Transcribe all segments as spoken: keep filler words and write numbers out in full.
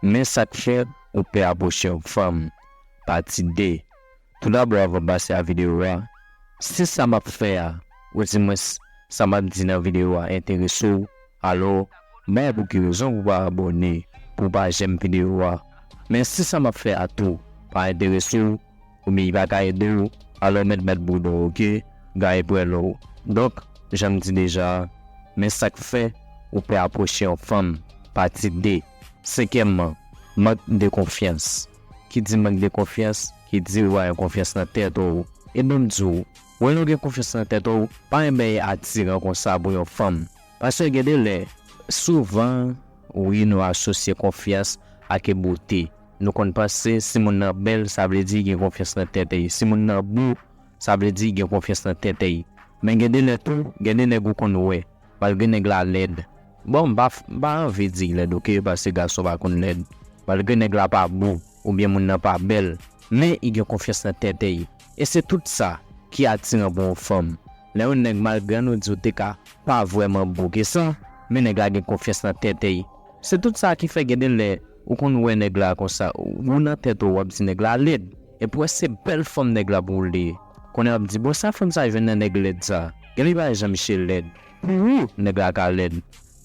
Men sa k fè ou pè apwoche yon fanm. Pati de. Toudabò, anvan pase a videyo a, si sa m ap fè a, ou di mwens sa m ap di nan videyo a enterese w, alò, bay pou ki rezon pou w pa abòne, pou w pa jèm videyo a. Men si sa m ap fè a tou pa enterese w, oubyen li pa ka ede w, alò mèt mèt bouda w, oke? Gaye pwèl ou. Donk, jan m di deja, men sa k fè ou pè apwoche yon fanm. Pati de. Senkyèmman, mank de konfyans. Ki di mank de konfyans, ki di ou pa gen konfyans nan tèt ou. E ban m di w, wè lè w gen konfyans nan tèt ou, pa yon bagay atiran konsa pou yon fanm. Paske gen de lè, souvan, wi, nou asosye konfyans ak bote. Nou konn panse si moun nan bèl, sa vle di li gen konfyans nan tèt li. Si moun nan bo, sa vle di li gen konfyans nan tèt li. Men gen de lè tou, gen de nèg ou konn wè, malgre nèg la lèd. Bon, m pa, m pa anvi di lèd, oke, paske gason pa konn lèd. Malgre nèg la pa bo, oubyen moun nan pa bèl, men li gen konfyans nan tèt li. E se tout sa ki atiran pou yon fanm. Lè yon nèg, malgre nou di w te ka pa vrèman bo ke sa, men nèg la gen konfyans nan tèt li. Se tout sa ki fè gen de lè ou konn wè nèg la konsa, ou nan tèt ou w ap di nèg la lèd. Epi w wè se bèl fanm nèg la pou li. Kounye a w ap di, bon, sa fanm sa jwenn nan nèg lèd sa? Gen lè li pa janm chè lèd. Pou ou, nèg la ka lèd.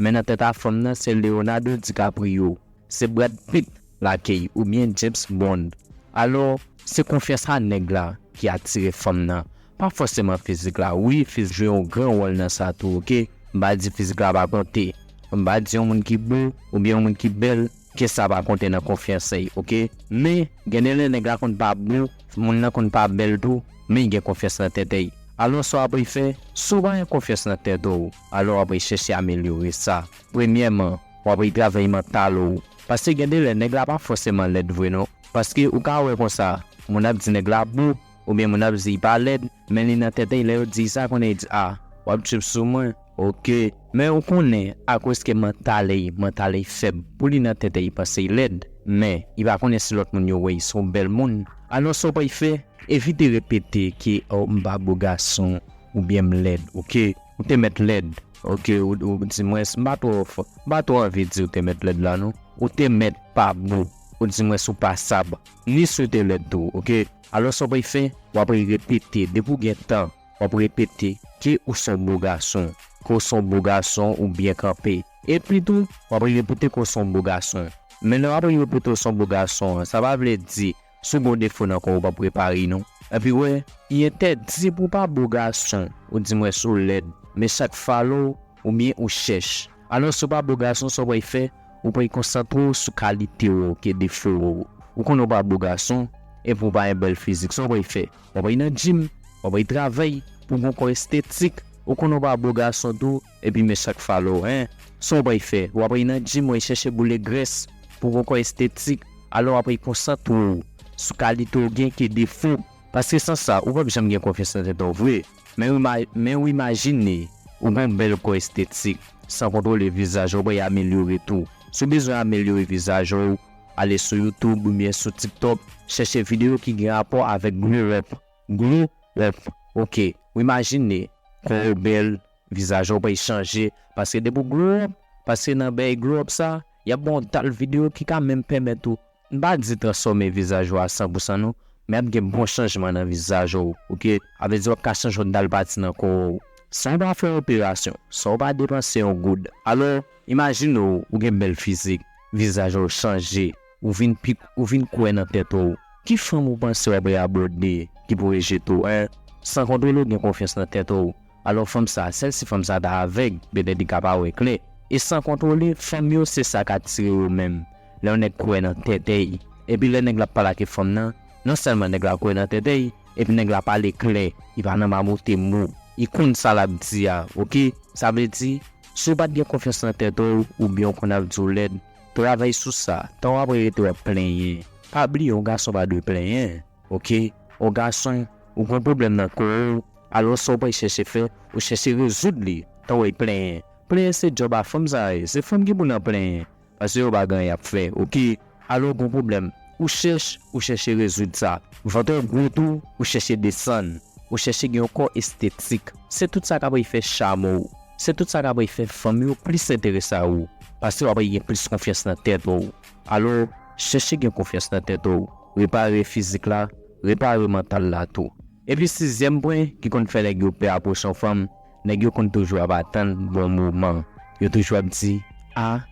Men nan tèt a fanm nan, se Leonardo DiCaprio, se Brad Pitt lakèy oubyen James Bond. Alò, se konfyans a nèg la ki atire fanm nan. Pa fòseman fizik la. Wi, fizik jwe yon gran wòl nan sa tou, oke? M pa di fizik la pa konte. M pa di yon moun ki bo oubyen yon moun ki bèl, ke sa pa konte nan konfyans li, oke? Men, gen de lè nèg la konn pa bo, moun nan konn pa bèl tou, men li gen konfyans nan tèt li. Alò, sa w ap fè, si w pa gen konfyans nan tèt ou, alò w ap chèche amelyore sa. Premyèman, w ap travay mantal ou. Paske gen de lè, nèg la pa fòseman lèd vre non. Paske ou ka wè konsa, moun ap di nèg la bo, oubyen moun ap di li pa lèd, men li nan tèt li, lè yo di sa, konnen li di, a, w ap trip sou mwen, oke. Men ou konnen, akoz ke mantal li, mantal li fèb, pou li nan tèt li panse li lèd, men li pa konnen si lòt moun yo wè li se yon bèl moun. Alò sa w pral fè, evite repete ke, o, m pa bo gason, oubyen m lèd, oke? Ou te mèt lèd, oke? Ou, ou di mwens, m pa twò, m pa twò anvi di ou te mèt lèd la non. Ou te mèt pa bo, ou di mwens ou pasab, ni si w te lèd tou, oke? Alò sa w pral fè, w ap repete, depi w gen tan, w ap repete ke ou se yon bo gason, ke w se yon bo gason, ou byen kanpe. Epi tou, w ap repete ke w se yon bo gason. Men lè w ap repete w se yon bo gason an, sa pa vle di si w gen yon defo nan kò w, ou p ap repare non. Epi wè, li entèdi pou w pa bo gason, ou di mwens ou lèd, men sa k fale w, oubyen ou chèch. Alò, si w pa bo gason, sa w pral fè, ou pral konsantre w sou kalite w ke defo w. Ou konnen w pa bo gason, epi w pa gen bèl fizik, sa w pral fè? W ap pral nan gym, w ap pral travay pou w gen yon kò estetik. Ou konnen w pa bo gason tou, epi men sa k fale w, en. Sa w pral fè? W ap pral nan gym, w ap chèche boule grès pou w gen yon kò estetik. Alò, w ap pral konsantre w sou kalite w gen ke defo. Paske san sa, ou p ap janm gen konfyans nan tèt ou vre. Men w ima-, men w imajine, ou gen yon bèl kò estetik, san kontwole vizaj ou, w pral amelyore tou. Si w bezwen amelyore vizaj ou, ale sou YouTube oubyen sou TikTok, chèche videyo ki gen rapò avèk glow up. Glow up. Oke, w imajine kò w bèl, vizaj ou pral chanje, paske depi w glow up, paske nan bèl glow up sa, y ap gen yon dal videyo ki ka menm pèmèt ou, m pa di transfòme vizaj ou a san pou san non, men ap gen bon chanjman nan vizaj ou, oke? A vle di w ap ka chanje yon dal pati nan kò ou. San w pa fè operasyon, san w pa depanse yon goud. Alò, imajine w, ou gen bèl fizik, vizaj ou chanje, ou vin pi, ou vin kwè nan tèt ou. Ki fanm ou panse w ap abòde ki pou rejte w, en? San kontwole w gen konfyans nan tèt ou. Alò fanm sa, sèl si fanm sa ta avèg, petèt li ka pa wè klè. E san kontwole, fanm yo se sa k atire yo menm. Lè yon nèg kwè nan tèt li, epi lè nèg la ap pale ak fanm nan, non sèlman nèg la kwè nan tèt li, epi nèg la pale klè, li pa nan mamote mo, li konn sa l ap di a, oke? Sa vle di, si w pa t gen konfyans nan tèt ou, oubyen w konn ap di w lèd, travay sou sa, tan w ap rete w ap plenyen. Pa bliye, yon gason pa dwe plenyen. Oke, yon gason, ou gen pwoblèm nan kò ou, alò sa w pral chèche fè, ou chèche rezoud li, tan w ap plenyen. Plenyen se djòb a fanm sa ye, se fanm ki pou nan plenyen, paske yo pa gen anyen y ap fè, oke? Alò gen pwoblèm, ou chèche, ou chèche rezoud sa. Vant ou gwo tou, ou chèche desann, ou chèche gen yon kò estetik. Se tout sa k ap fè chame w, se tout sa k ap fè fanm yo plis enterese a ou, paske w ap gen plis konfyans nan tèt ou. Alò, chèche gen konfyans nan tèt ou. Repare fizik la, repare mantal la tou. Epi sizyèm pwen ki konn fè nèg yo pè apwoche yon fanm, nèg yo konn toujou ap atann bon moman. Yo toujou ap di, a,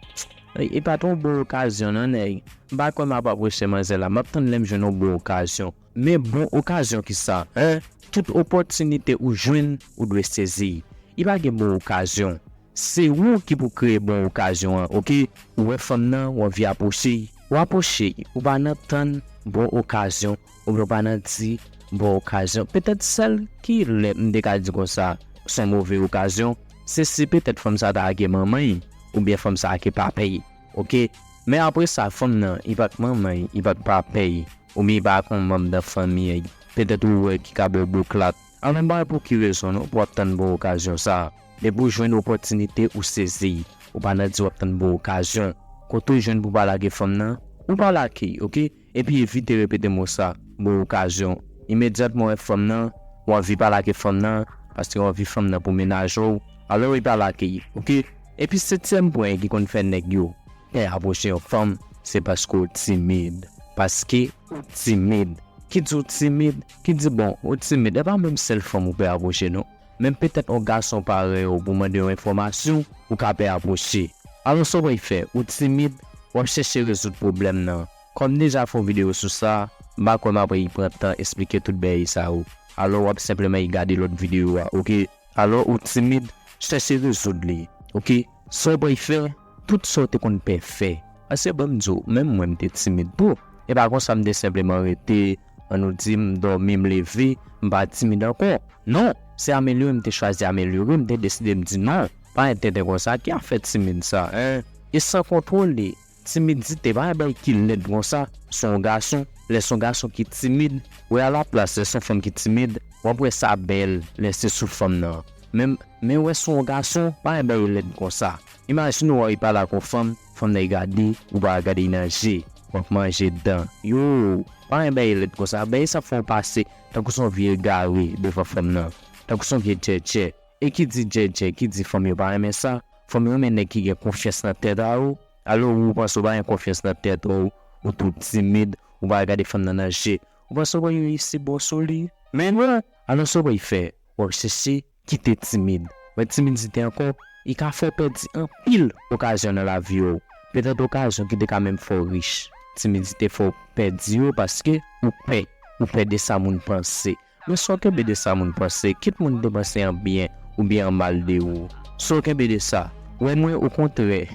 e pa t yon bon okazyon non nèg. M pa kwè m ap apwoche manzè la, m ap tann lè m jwenn yon bon okazyon. Men bon okazyon ki sa, en? Tout opòtinite ou jwenn, ou dwe sezi. I pa gen bon okazyon. Se ou ki pou kreye bon okazyon an, oke? Ou wè fanm nan, ou anvi apwoche. Ou apwoche, ou pa nan tann bon okazyon, oubyen ou pa nan di bon okazyon. Petèt sèl ki lè m te ka di konsa, se yon move okazyon, se si petèt fanm sa ta ake manman l, oubyen fanm sa ake papa l, oke? Men apre sa, fanm nan, i pa t manman l, i pa t papa l, oubyen i pa ak yon manm nan fanmi l, petèt ou wè ki ka ba w boklat. Alò, m pa wè pou ki rezon non, pou w ap tann bon okazyon sa. Depi w jwenn opòtinite, ou sezi. Ou pa nan di w ap tann bon okazyon. Kote w jwenn pou w pale ak fanm nan, ou pale ak li, oke? Epi evite repete mo sa, bon okazyon. Imedyatman w wè fanm nan, w anvi pale ak fanm nan, paske w anvi fanm nan pou menaje w, alò w pale ak li, oke? Epi setyèm pwen ki konn fè nèg yo pè apwoche yon fanm, se paske w timid. Paske ou timid. Ki di w timid, ki di bon, ou timid, e pa menm sèl fanm ou pè apwoche non. Menm petèt yon gason parèy ou pou mande yon enfòmasyon, ou ka pè apwoche. Alò sa w pral fè, ou timid, w ap chèche rezoud pwoblèm nan. Kòm m deja fè yon videyo sou sa, m pa kwè m ap pran tan esplike tout bagay sa yo. Alò w ap senpleman gade lòt videyo a, oke? Alò ou timid, chèche rezoud li, oke? Sa w pral fè, tout sa w te konn pè fè. Paske ban m di w, menm mwen m te timid tou. E pa konsa m te senpleman rete, ann nou di m dòmi, m leve, m pa timid ankò. Non, se amelyore m te chwazi amelyore, m te deside m di non, pa entètè konsa, ki afè timid sa, en? E san kontwole, timidite pa yon bagay ki lèd konsa, se yon gason, lè se yon gason ki timid, wè alaplas, lè se yon fanm ki timid, w ap wè sa bèl, lè se sou fanm nan. Men, men wè se yon gason, pa yon bagay lèd konsa. Imajine w al pale ak yon fanm, fanm nan gade, ou pa gade nan je, w ap manje dan. Yo, pa yon bagay lèd konsa, bagay sa fè w pase, tankou se yon vye egare devan fanm nan, tankou se yon vye djèdjè. E ki di djèdjè, ki di fanm yo pa renmen sa, fanm yo renmen nèg ki gen konfyans nan tèt a yo, alò ou panse w pa gen konfyans nan tèt ou, ou tou timid, ou pa gade fanm nan nan je, ou panse w pral reyisi bon sou li? Men non, alò sa w pral fè, w ap chèche kite timid. Wè timidite ankò, li ka fè w pèdi anpil okazyon nan lavi w. Petèt okazyon ki te ka menm fè w rich. Timidite fè w pèdi yo paske ou pè, ou pè de sa moun panse. Men sa w kenbe de sa moun panse, kit moun te panse an byen oubyen an mal de ou. Sa w kenbe de sa. Wè mwen, okontrè,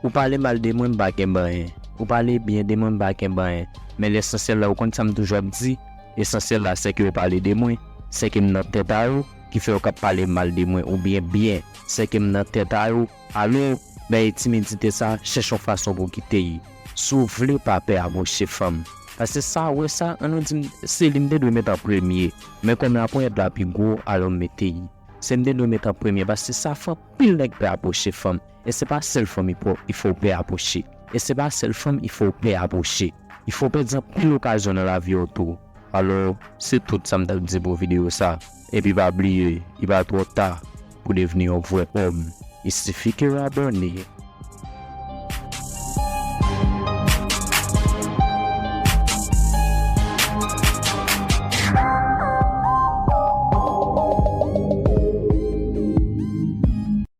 ou pale mal de mwen, m pa kenbe anyen. Ou pale byen de mwen, m pa kenbe anyen. Men lesansyèl la, ou konn sa m toujou ap di? Lesansyèl la, se ke yo pale de mwen, se ke m nan tèt a yo, ki fè yo k ap pale mal de mwen oubyen byen, se ke m nan tèt a yo. Alò, bay timidite sa, chèche yon fason pou w kite l. Si w vle pa pè apwoche fanm. Paske sa, wè sa, ann nou di m, se li m te dwe met an premye. Men kòm laponyèt la pi gwo, alò m mete l. Se m te dwe met an premye, paske sa fè anpil nèg pè apwoche fanm. E se pa sèl fanm li pò, li fè w pè apwoche. E se pa sèl fanm li fè w pè apwoche. Li fè w pèdi anpil okazyon nan lavi w tou. Alò, se tout sa m t ap di pou videyo sa. Epi pa bliye, li pa twò ta pou devni yon vrè òm. Il suffit que w abòne.